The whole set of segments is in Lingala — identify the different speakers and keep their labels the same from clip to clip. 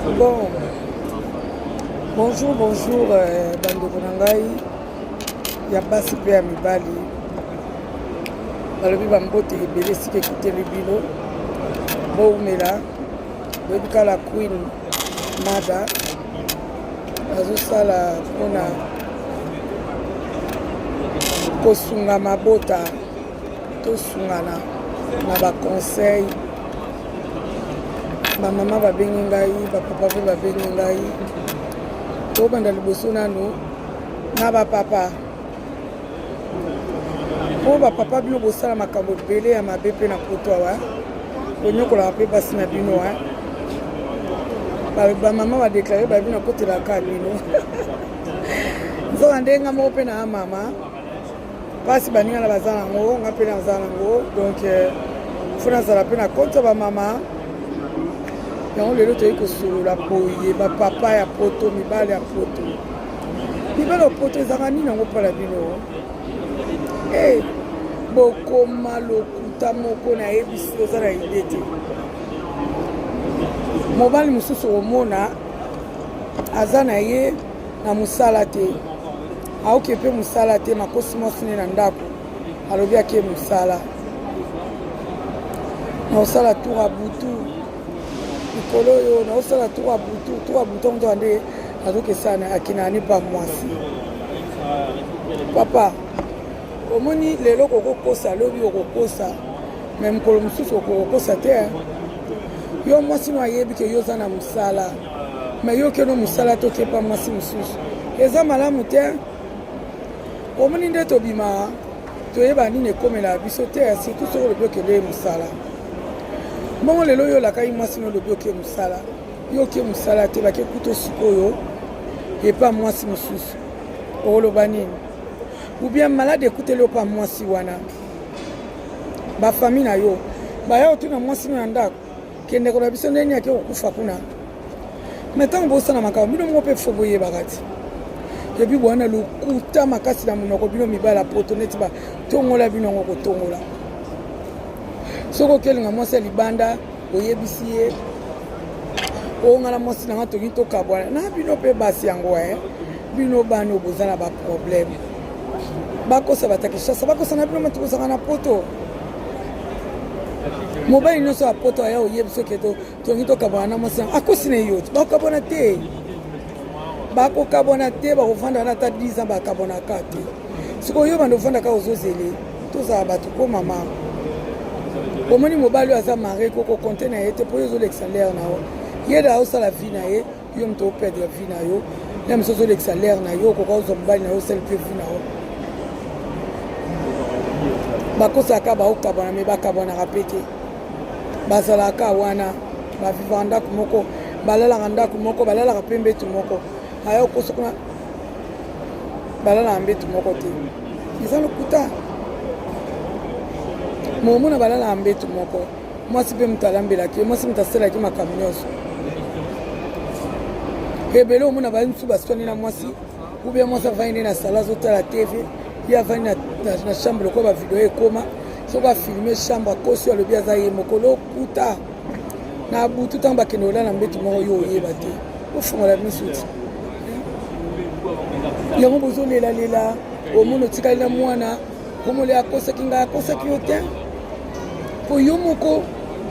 Speaker 1: Bon, bonjour, bonjour euh, bandeko na ngai ya basi mpe ya mibali. Balobi bambote ebele esika ekuteli bino, bowumela boyebi kala Queen Mada azosala mpona kosunga mabota tosungana na ba conseil ba mama babengi ngai ba papa mpe babengi ngai tobanda liboso nanu na ba papa mpo ba papa bino bosala makambo ebele ya mabe mpe na poto awa bonyokolaka mpe basi na bino bamama badeklare babi nakotelaka bino nzoka nde nga moko mpe na mama mpasi baninga na baza nango nga mpe naza nango donc euh, fo nazala mpe na konti ya bamama yango lelo toyei kosolola boye bapapa ya poto mibali ya poto mibali ya poto ezalaka nini yango mpo na bino hey, eh, bokoma lokuta moko nayebisi oza na ide te mobali mosusu omona aza na ye na mosala te aoke mpe mosala te makosi mwasi ne na ndako alobi ake mosala naosala tour ya butu likolo oyo naosala tour ya butu tour ya butu yango nde azokesana akina ne pa mwasi papa omoni lelo okokokosa lobi okokosa me mokolo mosusu okokokosa te yo mwasi no ayebi ke yo oza na mosala me yo okeno mosala te okepa mwasi mosusu eza malamu te omoni nde tobima toyeba nini ekomela biso te surtout soki olobi okende ye mosala mbongo lelo oyo olakaki mwasi no olobi oke mosala yo oke mosala te bake kuto sikoyo epa mwasi mosusu okoloba nini ou bien malade ekuteli yo pa mwasi wana bafamille na yo baya otuna mwasi no na ndako kendeko na biso ndenge ake kokufa kuna me ntango bosala makambo bino moko mpe fo boyebaka ti epuis bwana lokuta makasi na monoko bino mibala poto neti batongola bino yango kotongola soki okelinga mwasi ya libanda oyebisi ye oyo ngai na mwasi na ngai tolingi tokabwana na bino mpe basi yango e bino bana oyo boza na baproblème bakosa bata kinshasa bakosa na bino mati bozalaka na poto mobali nyonso ya poto aya oyebi soki tolingi tokabwana na mwasi yango akosi na yo bakokabwana te bakokabwana te bakofanda na ata 10 ans bakabwanaka te sikoyo yo banda ofandaka ozozele tozala bato ko mama omoni mobali oyo aza marie koko konte na ye te mpo yo ozolekisa lere na yo ye da osala vie na ye yo moto operdre vie na yo na mosu ozolekisa lere na yo okoka ozwa mobali na yo osali mpe vie na yo bakosaka baokabwana me bakabwanaka mpe te bazalaka wana bavivaka ndako moko balalaka ndako moko balalaka mpe mbetu moko aya okosa kuna balalaka mbetu moko te eza lokuta momona balalaka mbetu moko mwasi mpe moto alambelaki ye mwasi moto asalaki makambo nyonso ebele omona baye mosusu baswani na mwasi ubia mwasi avandi nde na sala azotala tv ye avandi na chambre lokola bavideo ekoma soki afilme chambre akosi alobi aza ye moko lokuta na butu ntango bakende kolala mbetu moko yo oyeba te ofungola miso ti yango bozolelalela omona otikali na mwana komole akosaki ngai akosaki yo te mpo yo moko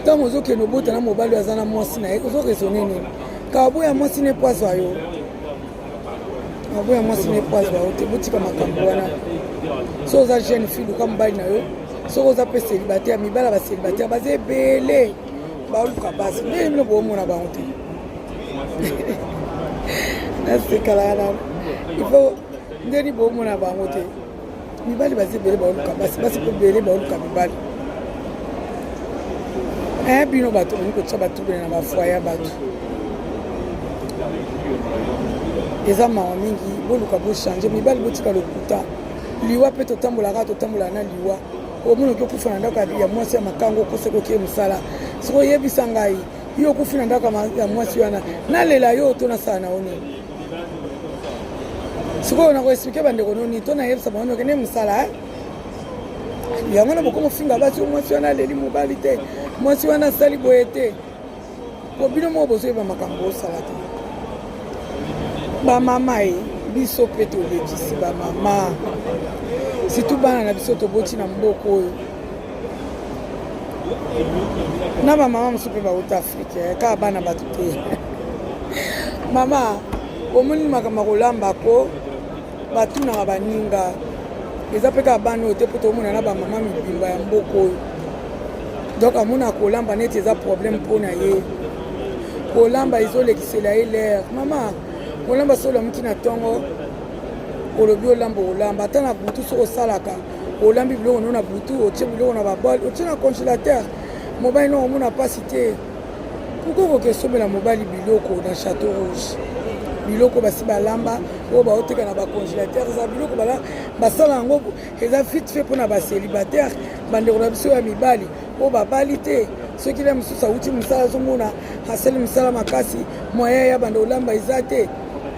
Speaker 1: ntango ozokende obota na mobali oyo aza na mwasi na ye ozo raisonne nini kaboya mwasi ne mpo azwa yo aboya mwasi ne mpo azwa yo te botika makambo wana soki oza jeune fille luka mobali na yo soki oza mpe célibataire mibala bacélibataire baza ebele baluka basi ndenge bino boomona bango te nasekalaka na il faut ndeni boomona bango te mibali baza ebele baoluka basi basi mpe ebele baoluka mibali eh, bino bato bolingi kotya batubele na bafoye ya bato eza mawa mingi boluka bochange mibali botika lokuta liwa mpe totambolaka totambolaka na liwa omona oki okufa na ndako ya mwasi ya makango okosaki okie mosala soki oyebisa ngai yo okufi na ndako ya mwasi wana nalela yo to nasala na yo nini sikoyo nakoexplike bandeko noni to nayebisa bango nokende mosala eh? yango na bokomofinga basi mwasi wana aleli mobali te mwasi wana asali boye te. Po bino moko bozoyeba makambo bosala te. Bamama ye biso mpe tolekisi bamama, surtout bana na biso toboti na mboka oyo na bamama mosusu mpe bauta Afrike, eh, kaka bana bato te. Mama, omoni makambo ya kolamba ko batunaka baninga, eza mpe kaka bana oyo te, mpo tomona na bamama mibimba ya mboka oyo. Donc amona kolamba neti eza problème mpo na ye, kolamba ezolekisela ye l'air. Mama, kolamba soki olamuki na ntongo olobi olamba, olamba ata na butu. Soki osalaka, olambi biloko no na butu, otie biloko na babol, otie na congélateur, mobali no omona mpasi te. Pourquoi okoki esombela mobali biloko na Château Rouge, biloko basi balamba oyo baoteka na bacongélateur? Eza biloko basala yango, eza vite fait mpona bacélibataire, bandeko na biso ya mibali oyo babali te. Soki na mosusu awuti mosala, azomona asali mosala makasi, moyen ya banda olamba eza te,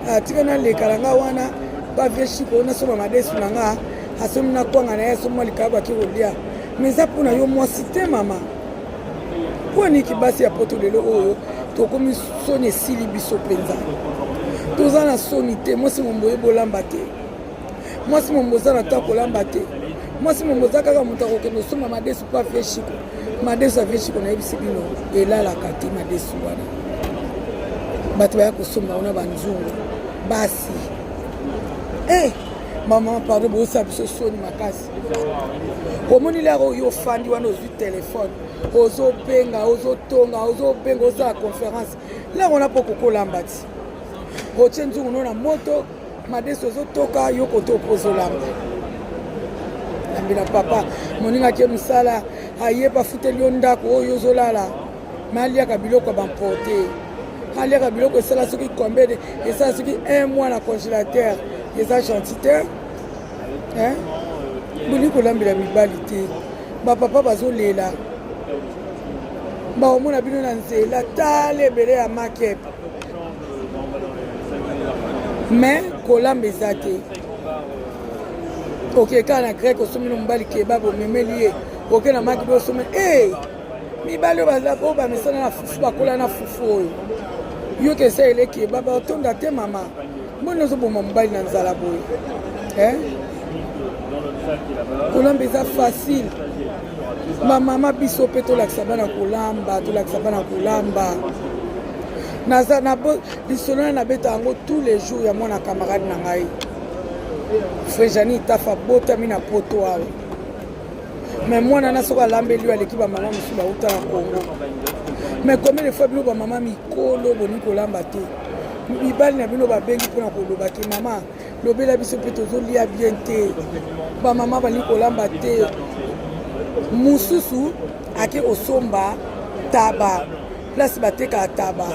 Speaker 1: atika naleka na nga wana bavie Shiko, nasomba madesu na nga, asombi na kwanga na ye, asombi mwa likabo, ake kolia. Mais eza mpona yo mwasi te, mama. Mpo niki basi ya poto lelo oyo tokomi soni esili biso mpenza? Toza na soni te. Mwasi mombo oyebi olamba te, mwasi mombo oza na ntango kolamba te, mwasi mombo oza kaka moto akokende osomba madesu mpo avie Shiko. Madesu avie Shiko, nayebisi bino, elalaka te. Madesu wana bato baya kosomba wana banzungu basi. Eh, mama, pardon, bosala biso soni makasi. Omoni lere oyo ofandi wana, ozwi telefone, ozobenga, ozotonga, ozobenga, ozala conférence lere wana, mpo kokolamba ti otie nzungu no na moto, madesu ozotoka, yo kote opo ozolamba. Lambela papa. Moninga ake mosala, aye afuteli yo ndako oyo ozolala, me aliaka biloko ya baimporté, aliaka biloko esala soki combien, esala soki un mois na congélateur. Eza gentil te. Bolingi kolambela mibali te. Bapapa bazolela, baomona bino na nzela, tala ebele ya makep, mais kolamba eza te. Oke kaka na grec, osombi no mobali kebab, omemeli ye. Oke na maki mpe osombi e mibali oyo bamesana na fufu, bakola na fufu oyo. Yoka, esa eleki kebab, otonda te. Mama, mboni ozoboma mobali na nzala boye? Kolamba eza facile. Bamama, biso mpe tolakisa bana kolamba, tolakisa bana kolamba. Naza na lisolo na nabeta yango tous les jours ya mwana camarade na ngai Frejani Itafa, botami na poto awa, mais mwana na soki alambeli oyo aleki bamama mosusu bauta na Congo. Mais combien de fois bino bamama mikolo bolingi kolamba te? Mibali na bino babengi mpona koloba ke mama, lobela biso mpe tozolia bien te. Bamama balingi kolamba te. Mosusu ake kosomba taba, place batekaka taba,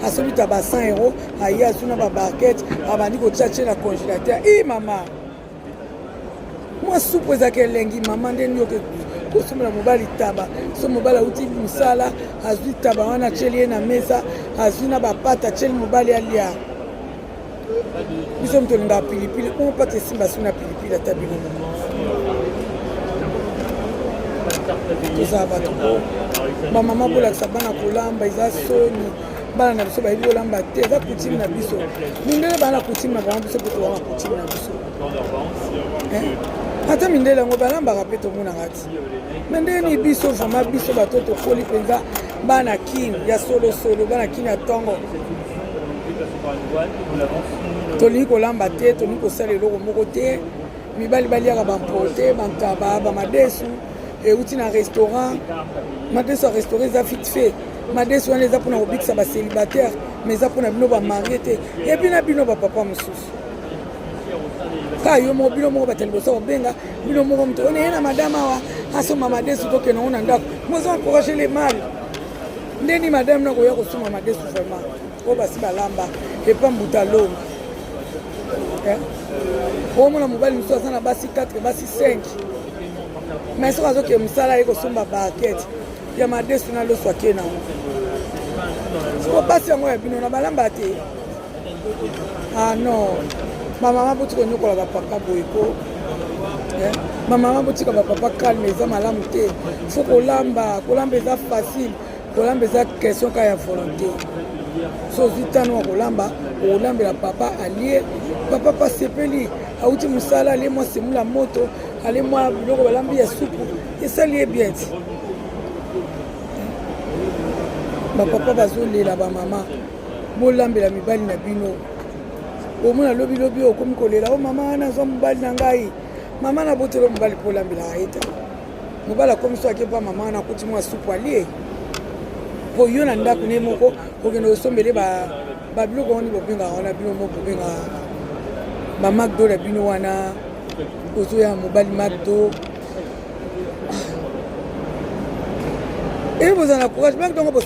Speaker 1: asombi taba 100 euro, aye azwi na babarquette, abandi kotia tie na congélateur. I mama, mwa supu ezalaka elengi. Mama, nde nini oke kosombela mobali taba? So mobali awuti mosala, azwi taba wana, atieli ye na mesa, azwi na bapate, atieli mobali alia. Biso moto olingaka pilipili, bongo pate esimba so na pilipili. Ata bino moko, tozala bato po bamama bolakisa bana kolamba. Eza soni, bana na biso bayebi kolamba te. Eza coutume na biso. Mindele baa na coutume na bango, biso mpe toza na coutume na biso. Ata mindele yango balambaka mpe, tomonaka ti. Me ndeni biso vraiment, biso bato tokoli mpenza bana Kine ya solosolo, bana Kine ya ntongo, tolingi kolamba te, tolingi kosala eloko moko te. Mibali baliaka baimporté, bantaba, bamadesu euti na restaurant. Madesu ya restaurant eza vite fait. Madesu wana eza mpona kobikisa bacélibataire, mais eza mpona bino bamariés te. Et puis na bino bapapa mosusu, kaka yo moko, bino moko bato ya liboso kobenga bino moko moto oyo ye na madame awa asomba madesu, tokende ngo na ndako. Mozo encourage le mal. Ndeni madame na koya kosomba madesu vraiment oyo basi balamba epa mbuta longa? Omona mobali mosusu aza na basi 4, basi 5, mais soki azokende mosala, aye kosomba barquette ya madesu na loso, ake nango. Siko basi yango ya bino na balamba te. Ah non, bamama, botika konyokola bapapa boye ko. Bamama, botika bapapa calme, eza malamu te. Faut kolamba, kolamba eza facile. Kolamba eza question kaka ya volonté. So ozwi tano ya kolamba, okolambela papa alie, papa pa sepeli, awuti mosala alie mwa semula moto, alie mwa biloko balambi ya supu, esali ye bien ti. Bapapa bazolela bamama, bolambela mibali na bino. Omona lobi lobi okomi kolela, o oh, mama wana azwa mobali na ngai, mama nabotela mobali mpo olambelaka ye te. Mobali akomi so ake mpa mama wana akuti mwa supu alie, mpo yo na ndako ne moko okende kosombele babiloko wana bobengaka wana bino moko bobengaka bamacdo na bino wana, ozoya mobali macdo eye bozala na courage macdo yango.